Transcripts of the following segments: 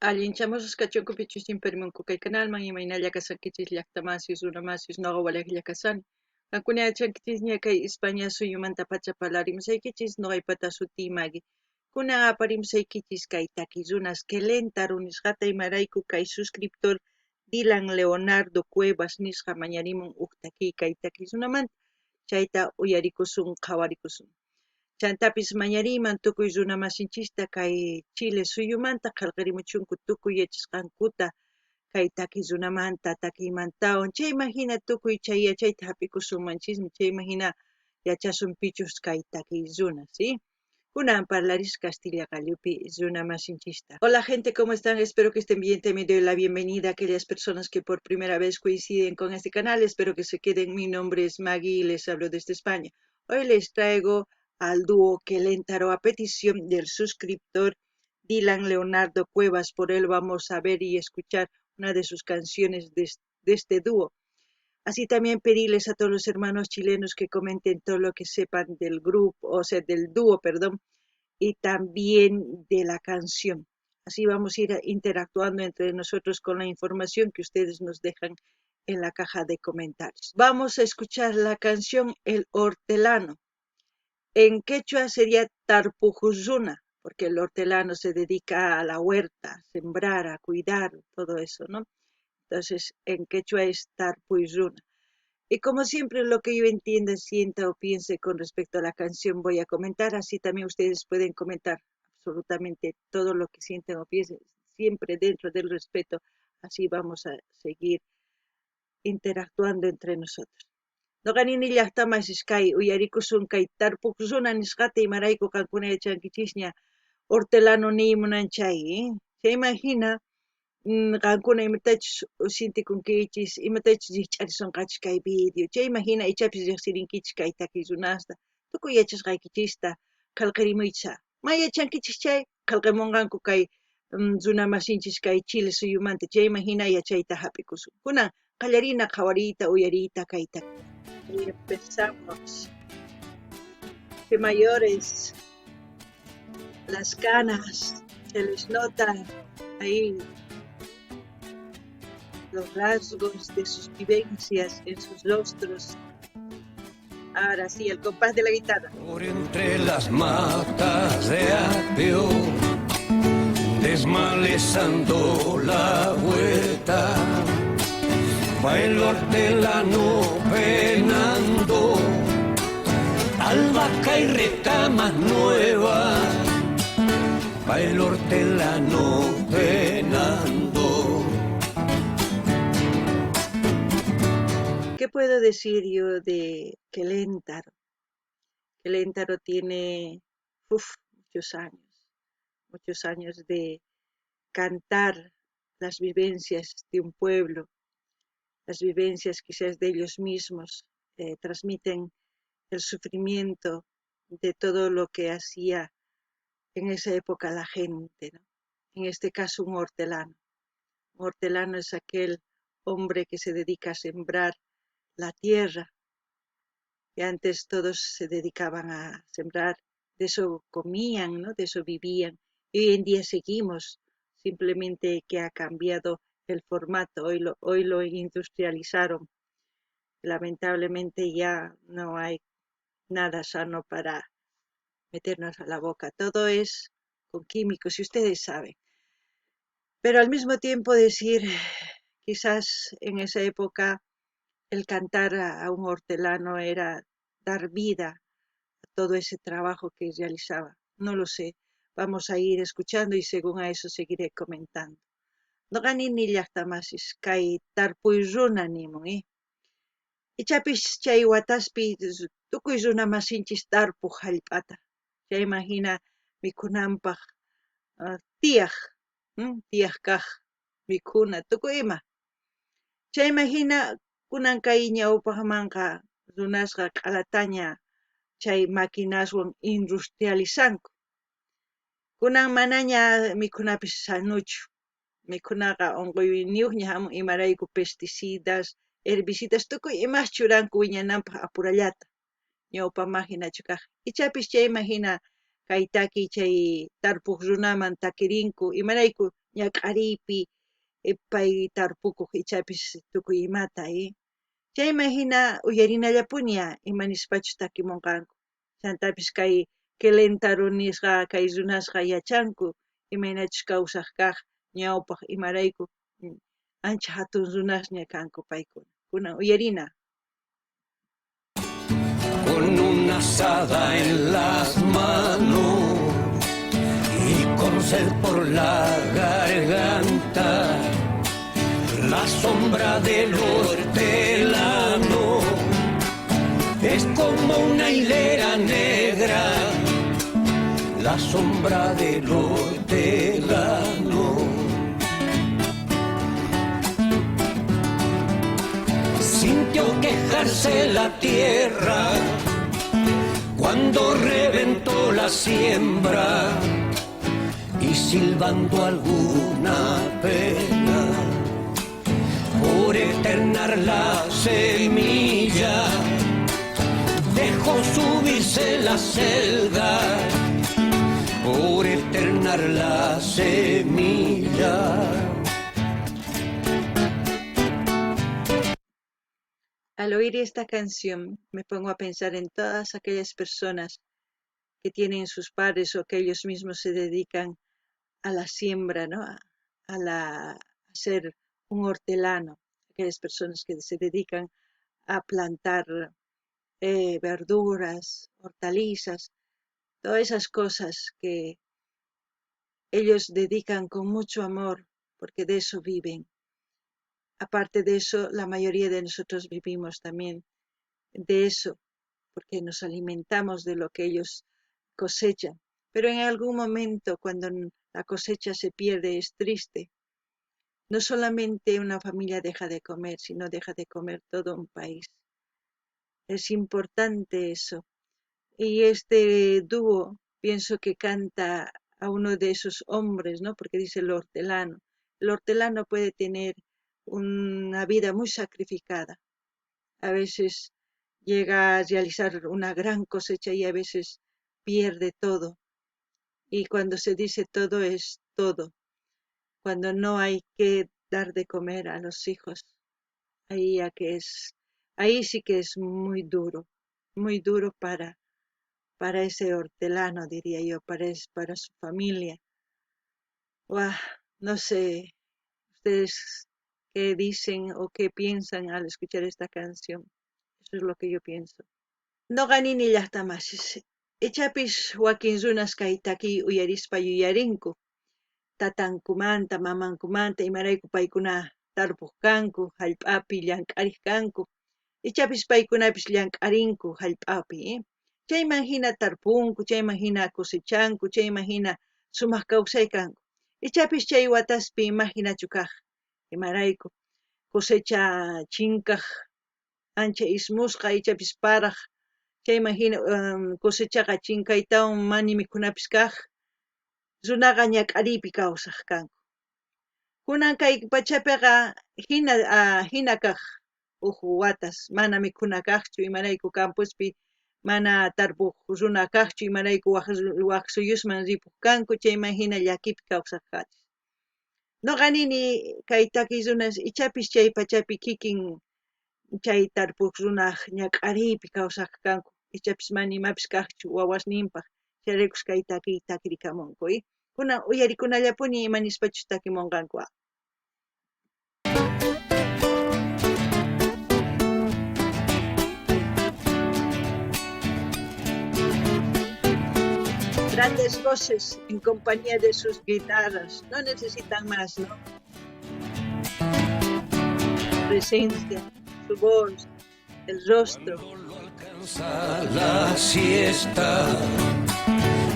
Allinchamusqa kachunkupichus chimparimunku kay kanalman, imaynalla kashankichis llaqtamasis, runamasis, noqa walejlla kashani. Qankuna yachankichisña kay España suyumantapacha parlarimusaykichis, noqaypata sutiy Magui. Kunan aparimusaykichis kay takiy runas Queléntaro nisqata imarayku kay suscriptor Dylan Leonardo Cuevas nisqa mañarimun uj takiy kay takiy runamanta, chayta uyarikusun qhawarikusun. Chantapis mañariyman tukuy runa masinchista kay Chile suyumanta qhelqerimuchunku tukuy yachasqankuta kay takiy runamanta, takiymantawan, chayman jina tukuy chay yachayta jap'ikusunmanchismi, chayman jina yachasun pichus kay takiy runa, ¿sí? Kunan parlaris Castilla qallupi runa masinchista. Hola gente, ¿cómo están? Espero que estén bien. También doy la bienvenida a aquellas personas que por primera vez coinciden con este canal. Espero que se queden. Mi nombre es Maggie y les hablo desde España. Hoy les traigo al dúo Queléntaro a petición del suscriptor Dylan Leonardo Cuevas. Por él vamos a ver y escuchar una de sus canciones de este dúo. Así también pedirles a todos los hermanos chilenos que comenten todo lo que sepan del grupo, o sea, del dúo, perdón, y también de la canción. Así vamos a ir interactuando entre nosotros con la información que ustedes nos dejan en la caja de comentarios. Vamos a escuchar la canción El Hortelano. En quechua sería Tarpujuzuna, porque el hortelano se dedica a la huerta, a sembrar, a cuidar, todo eso, ¿no? Entonces, en quechua es Tarpuyzuna. Y como siempre, lo que yo entienda, sienta o piense con respecto a la canción voy a comentar, así también ustedes pueden comentar absolutamente todo lo que sienten o piensen, siempre dentro del respeto, así vamos a seguir interactuando entre nosotros. Noqa nini llaqtamasis kay uyarikusun kay tarpuq runa nisqata imarayku qankuna yachankichisña hortelano niy munan chay, eh? Chayman hina qankuna imatachus sientikunkichis, imatachus rikch'arisunqachis kay video, chayman hina ichapis riqsirinkichis kay takiy runasta, tukuy yachasqaykichista qhelqirimuychis. Ma yachankichis chay qhelqimunqanku kay runa masinchis kay Chile suyumanta, chayman hina yachayta hap'ikusun. Kunan qallarina qhawariyta uyariyta kayta. Y empezamos. Qué mayores, las canas, se les nota ahí los rasgos de sus vivencias en sus rostros. Ahora sí, el compás de la guitarra. Por entre las matas de apio, desmalezando la huerta, va el hortelano penando, albahaca y retamas nuevas, va el hortelano penando. ¿Qué puedo decir yo de Queléntaro? Queléntaro tiene muchos años, muchos años de cantar las vivencias de un pueblo, las vivencias quizás de ellos mismos, transmiten el sufrimiento de todo lo que hacía en esa época la gente, ¿no? En este caso un hortelano. Un hortelano es aquel hombre que se dedica a sembrar la tierra, que antes todos se dedicaban a sembrar, de eso comían, ¿no? De eso vivían. Y hoy en día seguimos, simplemente que ha cambiado el formato, hoy lo industrializaron. Lamentablemente ya no hay nada sano para meternos a la boca, todo es con químicos, y ustedes saben. Pero al mismo tiempo decir, quizás en esa época el cantar a un hortelano era dar vida a todo ese trabajo que realizaba. No lo sé, vamos a ir escuchando y según a eso seguiré comentando. Noqa nini llaqtamasis kay tarpuy runa nimun, eh? Ichapis chay wataspi tukuy runa masinchis tarpuq hallp'ata, chayman hina mikhunanpaq tiyaq, tiyaq kaq mikhuna tukuy ima. Chayman hina kunan kay ñawpaqmanqa runasqa q'alataña chay maquinaswan industrializanku. Kunan manaña mikhunapis sanuchu, mikhunaqa unquyniyuqña hamun imarayku pesticidas, herbicidas tukuy imas churanku wiñananpaq apurallata, ñawpaqman hinachu kaq. Ichapis chayman hina Kay takiy chay tarpuq runaman takirinku, imarayku ñak'ariypi pay tarpukuq ichapis tukuy imata, Chayman hina uyarinallapuni ima nispachus takimunqanku. Chantapis kay Quelentaro nisqa kay runasqa yachanku imaynachus kawsaq kaq ñawpaq, imarayku ancha hatun runasña kanku paykuna. Kunan uyarina. Con una azada en las manos y con sed por la garganta, la sombra del hortelano es como una hilera negra, la sombra del hortelano. Sintió quejarse la tierra cuando reventó la siembra y silbando alguna pena por eternar la semilla, dejó subirse la selga por eternar la semilla. Al oír esta canción me pongo a pensar en todas aquellas personas que tienen sus padres o que ellos mismos se dedican a la siembra, ¿no? A ser un hortelano, aquellas personas que se dedican a plantar verduras, hortalizas, todas esas cosas que ellos dedican con mucho amor, porque de eso viven. Aparte de eso, la mayoría de nosotros vivimos también de eso, porque nos alimentamos de lo que ellos cosechan. Pero en algún momento, cuando la cosecha se pierde, es triste. No solamente una familia deja de comer, sino deja de comer todo un país. Es importante eso. Y este dúo, pienso que canta a uno de esos hombres, ¿no? Porque dice el hortelano. El hortelano puede tener una vida muy sacrificada. A veces llega a realizar una gran cosecha y a veces pierde todo. Y cuando se dice todo es todo. Cuando no hay que dar de comer a los hijos, ahí sí que es muy duro, muy duro para ese hortelano, diría yo, para su familia. Buah, no sé, ustedes qué dicen o qué piensan al escuchar esta canción. Eso es lo que yo pienso. Noqa nini llaqtamasis, ichapis wakin runas kay takiy uyarispa yuyarinku, tatankumanta, mamankumanta, imarayku paykuna tarpuq kanku, hallp'api llank'ariq kanku, ichapis paykunapis llank'arinku hallp'api, Chayman hina tarpunku, chayman hina cosechanku, chayman hina sumaq kawsay kanku. Ichapis chay wataspi imaginachu kaq, imarayku cosecha chinkaq, ancha ismusqa, ichapis paraq, chayman hina cosechaqa chinkaytawan mani mikhunapis kaq, runaqa ñak'ariypi kawsaq kanku. Kunan kay pachapiqa hina kaq uj watas mana mikhuna kaqchu, imarayku campospi mana tarpuq runa kaqchu, imarayku waq suyusman ripuq kanku, chayman hina llakipi kawsaq kachis. Noqa nini kay takiy runas ichapis chay pachapi kikin chay tarpuq runaq ñak'ariypi kawsaq kanku, ichapis mana imapis kaqchu wawasninpaq, chayraykus kay takiy takirikamunku, Kunan uyarikunallapuni ima nispachus takimunqanku. Grandes voces en compañía de sus guitarras, no necesitan más, ¿no? Presencia, su voz, el rostro. Cuando lo alcanza la siesta,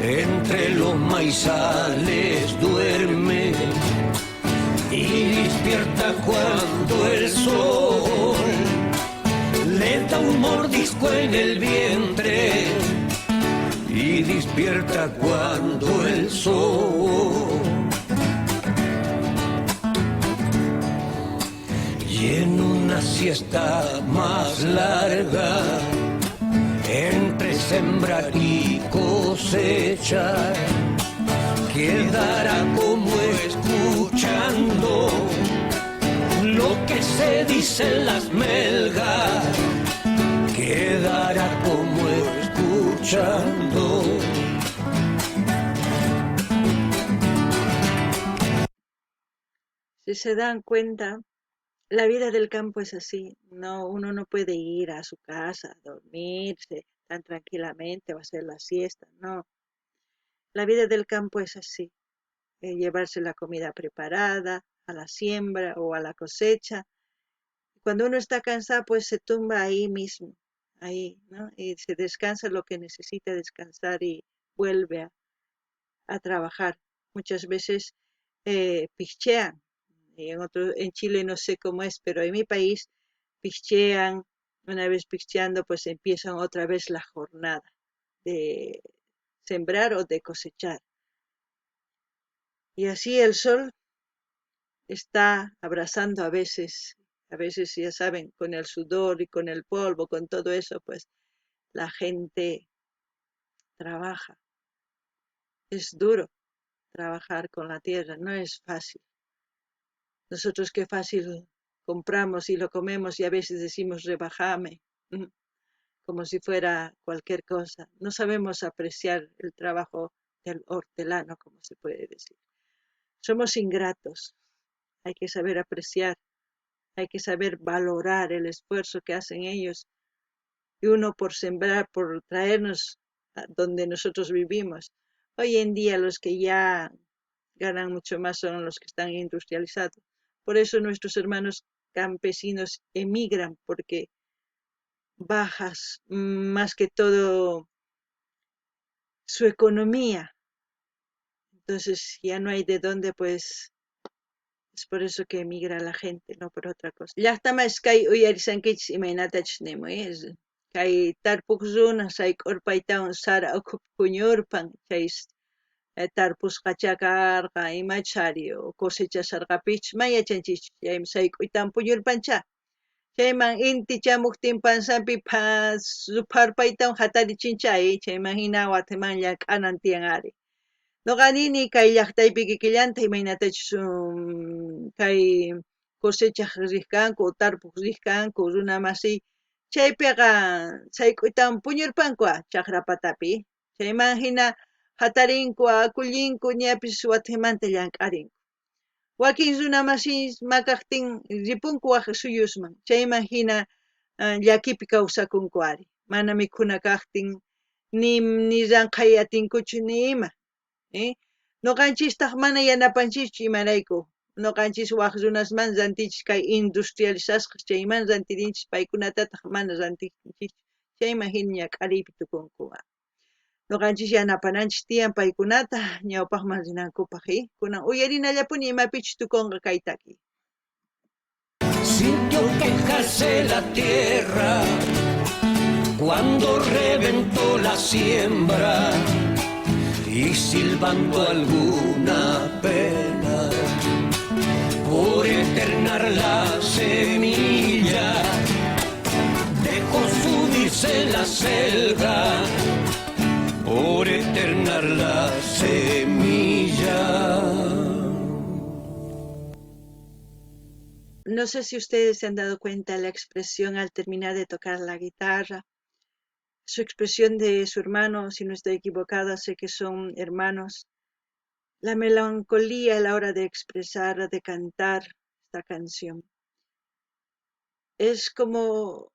entre los maizales duerme y despierta cuando el sol le da un mordisco en el vientre. Y despierta cuando el sol. Y en una siesta más larga Entre sembrar y cosechar, quedará como escuchando lo que se dice en las melgas, quedará como escuchando. Si se dan cuenta, la vida del campo es así. No, uno no puede ir a su casa a dormirse tan tranquilamente o hacer la siesta, no. La vida del campo es así. Llevarse la comida preparada a la siembra o a la cosecha. Cuando uno está cansado, se tumba ahí mismo, ahí, ¿no? Y se descansa lo que necesita descansar y vuelve a trabajar. Muchas veces pichean. Y en Chile no sé cómo es, pero en mi país pichean. Una vez picheando, empiezan otra vez la jornada de sembrar o de cosechar. Y así el sol está abrazando a veces, a veces ya saben, con el sudor y con el polvo, con todo eso, la gente trabaja. Es duro trabajar con la tierra, no es fácil. Nosotros qué fácil compramos y lo comemos y a veces decimos rebajame, como si fuera cualquier cosa. No sabemos apreciar el trabajo del hortelano, como se puede decir. Somos ingratos. Hay que saber apreciar, hay que saber valorar el esfuerzo que hacen ellos. Y uno por sembrar, por traernos a donde nosotros vivimos. Hoy en día los que ya ganan mucho más son los que están industrializados. Por eso nuestros hermanos campesinos emigran, porque bajas más que todo su economía. Entonces ya no hay de dónde, es por eso que emigra la gente, no por otra cosa. Llaqtamas kay uyarisankichis imaynatachus nimuy, es kay tarpuq runa sayk'urpaytawan sara ukhupi puñurpan, chay tarpusqacha karqa, imachari o cosechasarqapichus, may yachanchis, chaymi sayk'uytawan puñurpancha. Chayman inti chamuqtin pansanpi rupharpaytawan hatarichincha, chayman hina watiman llank'anan tiyan ari. Noqa nini kay llaqtaypi kikillanta imaynatachus, kay cosechaq riq kanku o tarpuq riq kanku runa masiy, chaypiqa sayk'uytawan puñurpanku chakra patapi, chayman hina hatarinku, akullinku, ñapis watimanta llank'arinku. Wakin runa masiy makaqtin ripunku waj suyusman, chayman hina llakipi kawsakunku ari, mana mikhuna kaqtin, ni ranqhay atinkuchu ni ima. Noqanchistaq mana yanapanchischu imarayku. Noqanchis waj runasman rantichis kay industrializasqa, chayman rantirinchis, paykunatataq mana rantinchischu, chayman hina ñak'ariypi tukunku. Noqanchis yanapananchis tiyan paykunata ñawpaqman rinankupaq, Kunan uyarinallapuni imapichus tukunqa kay taki. Sintió quejarse la tierra cuando reventó la siembra y silbando alguna pena por eternar la semilla, dejó subirse la selga por eternar la semilla. No sé si ustedes se han dado cuenta de la expresión al terminar de tocar la guitarra. Su expresión de su hermano, si no estoy equivocada, sé que son hermanos. La melancolía a la hora de expresar, de cantar esta canción. Es como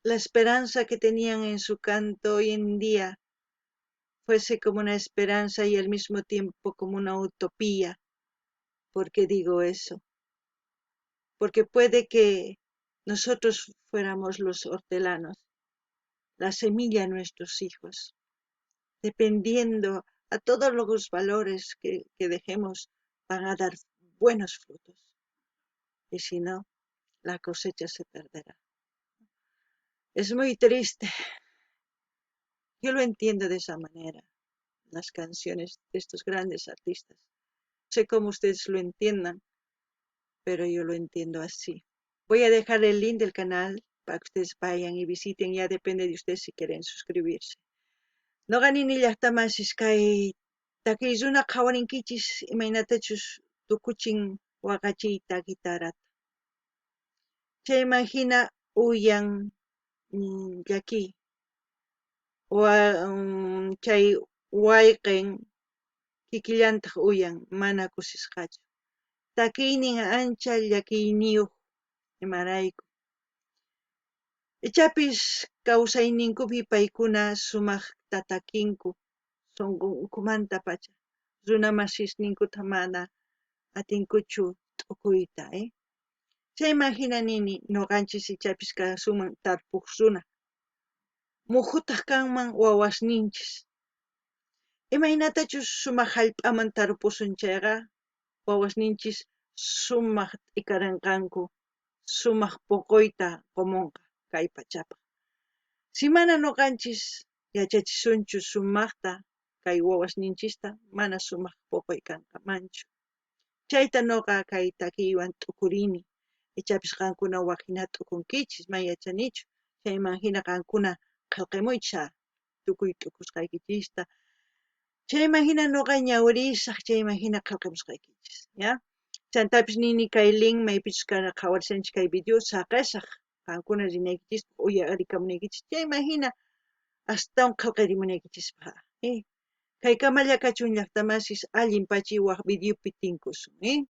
la esperanza que tenían en su canto hoy en día fuese como una esperanza y al mismo tiempo como una utopía. ¿Por qué digo eso? Porque puede que nosotros fuéramos los hortelanos, la semilla de nuestros hijos, dependiendo a todos los valores que dejemos, van a dar buenos frutos. Y si no, la cosecha se perderá. Es muy triste. Yo lo entiendo de esa manera, las canciones de estos grandes artistas. No sé cómo ustedes lo entiendan, pero yo lo entiendo así. Voy a dejar el link del canal Para que ustedes vayan y visiten, ya depende de ustedes si quieren suscribirse. Noqa nini llaqtamasis kay takiy runa qhawarinkichis imaynatachus tukuchin waqachiyta guitarrata. Chayman hina uyan llakiy. Chay wayqen kikillantaq uyan mana kusisqachu. Takiynin ancha llakiyniyuq imarayku. Ichapis kawsayninkupi paykuna sumaqta takinku sunqunkumantapacha runa masisninkuta mana atinkuchu t'ukuyta, eh? Chayman hina nini nuqanchis ichapis kasunman tarpuq runa. Muhutaq kanman wawasninchis. Imaynatachus sumaq hallp'aman tarpusun chayqa wawasninchis sumaq t'ikarinqanku, sumaq puquyta qumunqa kay pachapaq. Si mana nuqanchis yachachisunchu sumaqta kay wawasninchista mana sumaq puquy kanqamanchu. Chayta nuqa kay takiywan t'ukurini. Ichapis qankuna wak hina t'ukunkichis, man yachanichu. Chayman hina qankuna qillqamuychis tukuy t'ukusqaykichista. Chayman hina nuqa ñawirisaq, chayman hina qillqamusqaykichis, ya? Chantapis nini kay link maypichus qhawarishanchis kay video saqesaq qankuna rinaykichispaq uyarikamunaykichis chayman hina astawan qillqarimunaykichispaq, eh? Kaykamalla kachun llaqtamasis allin pachi wak videopi tinkusun, eh?